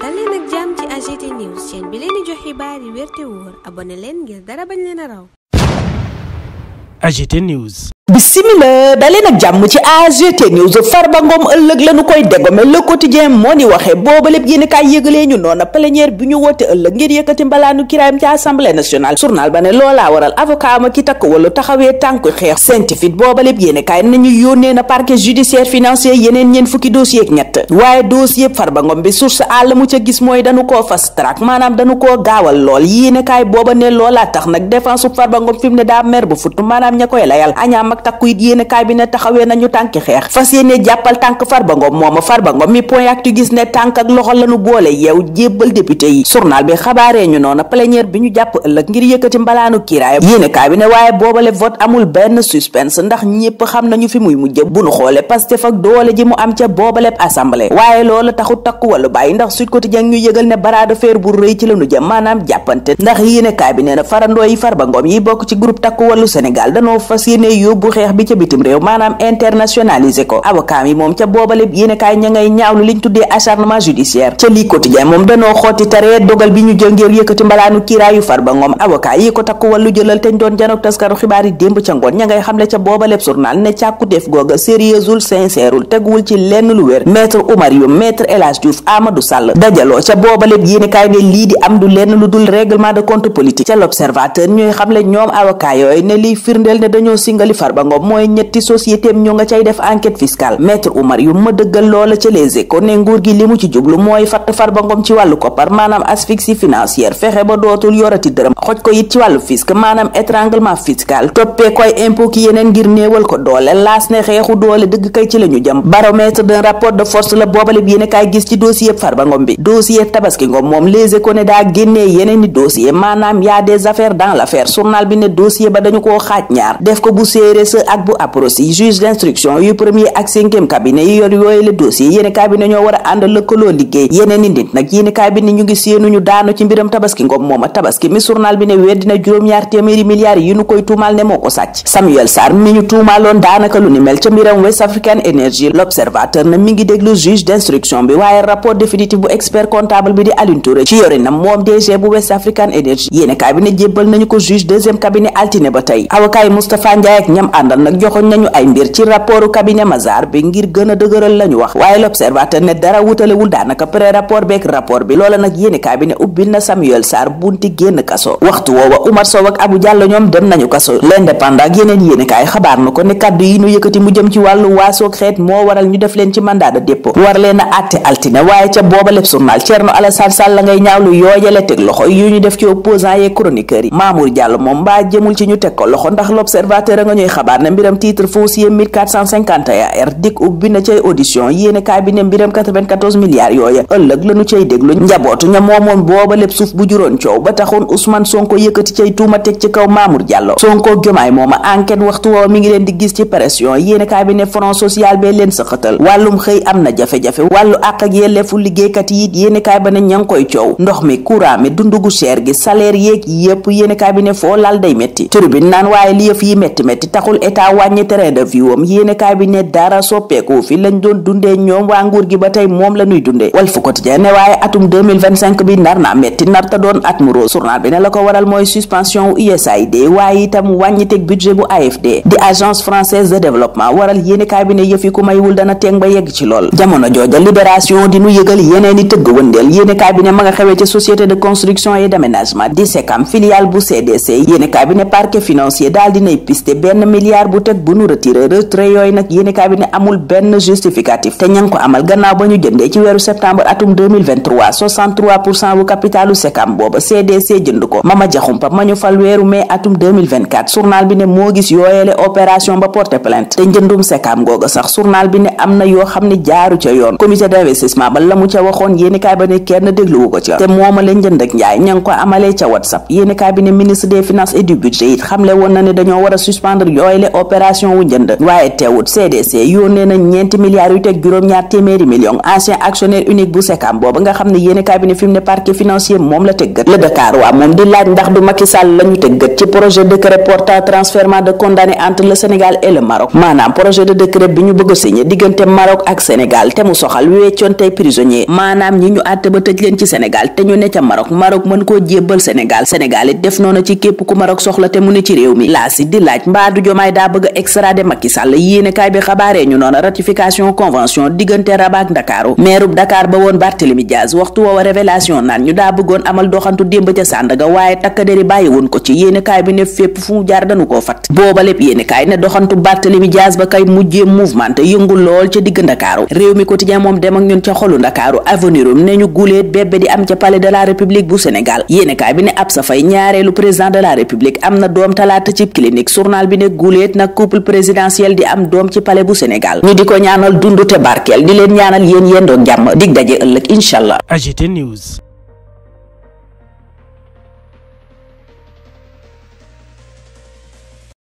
dal leen ak jàmm ci AGT News chaîne bi leen di jox xibaar yi wér te wóor abonné leen ngir dara bañ leen a raw. AGT News. Bismillah daleen ak jàmm ci AGT News. Farba Ngom ëllëg lañu koy dégome Le Quotidien moo ni waxee booba lépp yéen kaay yëgalee ñu noona plénière bi ñu woote ëllëg ngir yëkkati mbalaanu kiraayam ci assemblée nationale. Journal ba ne loolaa waral avocat ma ki takk wala taxawee tànku xeex scientifique booba lépp yéen kaay nañu yónnee na parquet judiciaire financier yeneen ñeen fukki dossier ak ñett waaye dossier Farba Ngom bi source àll mu ca gis mooy dañu koo fast track maanaam dañu koo gaawal lool yéen kaay booba ne loolaa tax nag défense u Farba Ngom fi mu ne daa mer bu futt maanaam ña koy layal añaam ak takku it yéen kaay bi ne taxawee nañu tànki xeex fas yéene jàppal tànk Farba Ngom mooma Farba Ngom mi point actu gis ne tànk ak loxo lañu boole yeew jébbal député yi journal bi xabaaree ñu noona plénière bi ñu jàpp ëllëg ngir yëkkati mbalaanu kiiraay yéen kaay bi ne waaye boobale vote amul benn suspense ndax ñépp xam nañu fi muy mujj bu nu xoole Pastef ak doole ji mu am ca boobale assemblée waaye loolu taxut takku wàllu bàyyi ndax Sud Quotidien ñu yëgal ne bras de fer bu rëy ci lañu jëm maanaam jàppante ndax yéen kaay bi nee na farandoo yi Farba Ngom yi bokk ci groupe takku wàllu Sénégal danoo fas yéene yóbbu xeex bi ca bitim réew maanaam internationaliser ko avocat yi moom ca boobale yéenekaay ña ngay ñaawlu liñ tuddee acharnement judiciaire ca lii quotidien moom danoo xooti taree dogal bi ñu jël ngir yëkkati mbalaanu kiiraayu Farba Ngom avocat yi ko takku wàllu jëlal te ñu doon janook taskaru xibaar yi démb ca ngoon ña ngay xamle ca boobale journal ne càkkuteef googa sérieusewul sincèreul teguwul ci lenn lu wér maître Oumar Youm maître El Hadji Diouf Amadou Sall dajaloo ca boobale yéenekaay ne lii di am du lenn lu dul règlement de compte politique ca l'observateur ñuy xamle ñoom avocat yooyu ne liy firndeel ne dañoo singali Farba Ngom mooy ñetti société ñu nga cay def enquête fiscale maître Oumar Youm ma dëggal loola ca Les Échos ne nguur gi li mu ci jublu mooy fatt Farba Ngom ci wàllu koppar maanaam asphyxie financière fexe ba dootul yorati dërëm xoj ko it ci wàllu fisc maanaam étranglement fiscal toppee koy impôt ki yeneen ngir néewal ko doole laas ne xeexu doole dëgg kay ci la ñu jëm baromètre d'un rapport de force la boobale bi yéen kaay gis ci dossier Farba Ngom bi dossier Tabaski Ngom moom Les Échos ne daa génnee yeneen i dossier maanaam y a des affaires dans l'affaire journal bi ne dossier ba dañu koo xaaj ñaar def ko bu CRSE ak bu APROSI juge d'instruction yu premier ak cinquième cabinet yi yor yooyu le dossier yéeni cabinet ñoo war a ànd lëkkaloo liggéey yeneen i nit nag yéeni cabinet ñu ngi séenuñu daanu ci mbiram Tabaski Ngom mooma Tabaski mi journal bi ne weddina juróom-ñaar téeméeri milliards yi ñu koy tuumaal ne moo ko sàcc Samuel Sarr mi ñu tuumaaloon daanaka lu ni mel ca mbiram West African Energy l'observateur na mi ngi déglu juge d'instruction bi waaye rapport définitif bu expert comptable bi di Alioune Touré ci yorinam moom DG bu West African Energy yéeni cabinet jébbal nañu ko juge deuxième cabinet altine ba tey avocat yi Moustapha Ndiaye ak ñam àndal nag joxoñ nañu ay mbir ci rapportu cabinet Mazar bi ngir gën a dëgëral lañu wax waaye l'observateur ne dara wutalewul daanaka pré rapport beek rapport bi loola nag yéeni cabinet ubbil na Samuel Sarr bunti génn kaso waxtu woowa Oumar Sow ak Abou Diallo ñoom dem nañu kaso l'indépendant ak yeneen yéeni kaay xabaar na ko ne kaddu yi ñu yëkkati mu jëm ci wàllu waasoog xeet moo waral ñu def leen ci mandat de dépôt war leen a àtte altine waaye ca booba lépp journal Thierno Alassane Sall la ngay ñaawlu yoojale teg loxo yu ñu def ci opposant yee chroniqueurs yi Mamour Diallo moom mbaa jëmul ci ñu teg ko loxo ndax l'observateur a nga ñuy xabaar ne mbiram titre foncier 1451 dik ubbi na cay audition yéene kaay bi ne mbiram 94 milliards yooya ëllëg lañu cay déglu njabootu ña moomoon booba lépp suuf bu juróon coow ba taxoon Ousmane Sonko yëkkati cay tuuma teg ci kaw Mamour Diallo Sonko Diomaye mooma enquête waxtu woowa mi ngi leen di gis ci pression yéene kaay bi ne front social bee leen sëxatal wàllum xëy am na jafe-jafe wàllu àq ak yelleefu liggéeykat yi it yéene kaay ba ne ña ngi koy coow ndox mi courant mi dundugu cher gi salaire yeeg yépp yéene kaay bi ne foo laal day metti turbine naan waaye li yëf yi metti taxul état wàññi terrain de vie wam yéene kaay bi ne dara soppeeku fi lañ doon dundee ñoom waa nguur gi ba tey moom la ñuy dundee Walf Quotidien ne waaye atum 2025 bi nar naa metti nar ta doon at mu rose journal bi ne la ko waral mooy suspension USAID waaye itam wàññiteg budget bu AFD di agence française de développement waral yéene kaay bi ne yëf yi ku maywul dana teeng ba yegg ci lool jamono jooja libération di nu yëgal yeneen i tëgg wëndeel yéene kaay bi ne ma nga xewee ci société de construction et d'aménagement di SECAM filiale bu CDC yéene kaay bi ne parquet financier daal dinay piste benn milliard bu teg bu nu retiré retrait yooyu nag yéene kaay bi ne amul benn justificatif te ña ngi ko amal gannaaw ba ñu jëndee ci weeru septembre atum 2023 63% bu capitalu SECAM booba CDC jënd ko Mama Diakhoumpa ma ñu fal weeru mai atum 2024 journal bi ne moo gis yooyele opération ba porté plainte te njëndum SECAM googa sax journal bi ne am na yoo xam ne jaaru ca yoon comité d'investissement ba la mu ca waxoon yéene kaay ba ne kenn dégluwu ko ca te mooma leen jënd ak njaay ña ngi ko amalee ca WhatsApp yéene kaay bi ne ministre des finances et du budget it xamle woon na ne dañoo war a suspendre ooyle opération wu njënd. waaye teewut CDC yónnee na ñeenti milliards yu teg juróom-ñaar téeméeri millions ancien actionnaire unique bu Secam booba nga xam ne yéene kaay bi ne fi mu ne parquet financier moom la tëggat. le Dakar waa moom di laaj ndax du Macky Sall lañu tëggat ci projet décret portant transfèrement de condamnés entre le Sénégal et le Maroc. maanaam projet de décret bi ñu bëgg a signé diggante Maroc ak Sénégal te mu soxal weccoon tey prisonnier maanaam ñi ñu àtte ba tëj leen ci Sénégal te ñu ne ca Maroc mën koo jébbal Sénégal it def noonu ci képp ku Maroc soxla te mu ne ci réew mi laa si di laaj mbaa du Jomaay daa bëgg a extrader Macky Sall yéene kaay bi xabaaree ñu noonu ratification convention diggante Rabat ak Ndakaaru maire Dakar ba woon Barthélémy Diaz waxtu woowa révélation naan ñu daa bëggoon amal doxantu démb ca Sandaga waaye takkaderi bàyyi woon ko ci yéene kaay bi ne fépp fu mu jaar dañu koo fat booba lépp yéene kaay ne doxantu Barthélémy Diaz ba kay mujjee mouvement te yëngu lool ca digg Ndakaaru réew mi quotidien moom dem ak ñun ca xolu Ndakaaru avenir um ne ñu guleet bébé di am ca palais de la République bu Sénégal yéene kaay bi ne Absa Faye ñaareelu président de la République am na doom talaata ci clinique journal bi ne guleet nag couple présidentiel di am doom ci palais bu Sénégal ñu di ko ñaanal dundu te barkeel di leen ñaanal yéen doog jàmm dig daje ëllëg inshallah. AGT News.